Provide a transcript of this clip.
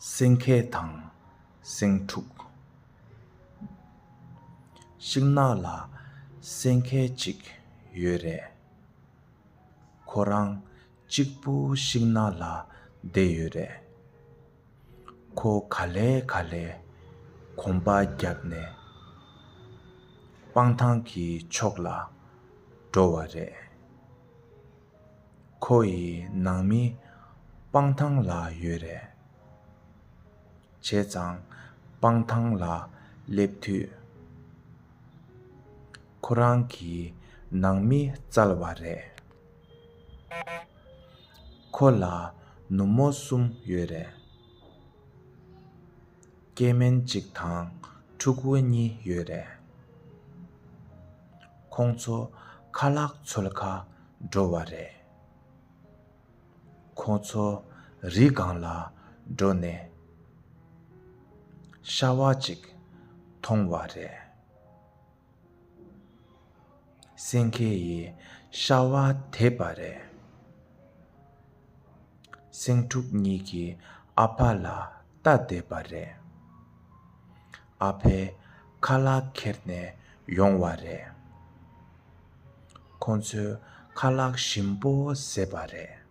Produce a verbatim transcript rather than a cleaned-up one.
སེང་གེ་དང་སེང་ཕྲུག་ཤིང་ནགས་ལ་སེང་གེ་གཅིག་ཡོད་རེད། ཁོ་རང་གཅིག་པུ་ཤིང་ནགས་ལ་བསྡད་ཡོད་རེད། ཁོ་ག་ལེ་ག་ལེ་གོམ་པ་བརྒྱབ་ནས་སྤང་ཐང་གི་ཕྱོགས་ལ་འགྲོ་བ་རེད། ཁོ་ཡི་ནང་མི་སྤང་ཐང་ལ་ཡོད་རེད། བྱས་ཙང་སྤང་ཐང་ལ་སླེབས་དུས། ཁོ་རང་གི་ནང་མི་བཙལ་བ་རེད། ཁོ་ལ་ནུ་མོ་གསུམ་ཡོད་རེད། སྐྱེ་དམན་གཅིག་དང་ཕྲུ་གུ་གཉིས་ཡོད་རེད། ཁོང་ཚོ་ཁ་ལག་འཚོལ་ག་འགྲོ་བ་རེད། ཁོང་ཚོ་རི་སྒང་ལ་འགྲོ་ནས་ཤ་བ་གཅིག་མཐོང་བ་རེད། སེང་གེ་ཡིས་ཤ་བ་དེད་པ་རེད། སེང་ཕྲུག་གཉིས་ཀྱིས་ཨ་ཕ་ལ་ལྟ་བསྡད་པ་རེད། ཨ་ཕས་ཁ་ལག་ཁྱེར་ནས་ཡོང་བ་རེད། ཁོང་ཚོས་ཁ་ལག་ཞིམ་པོ་བཟས་པ་རེད།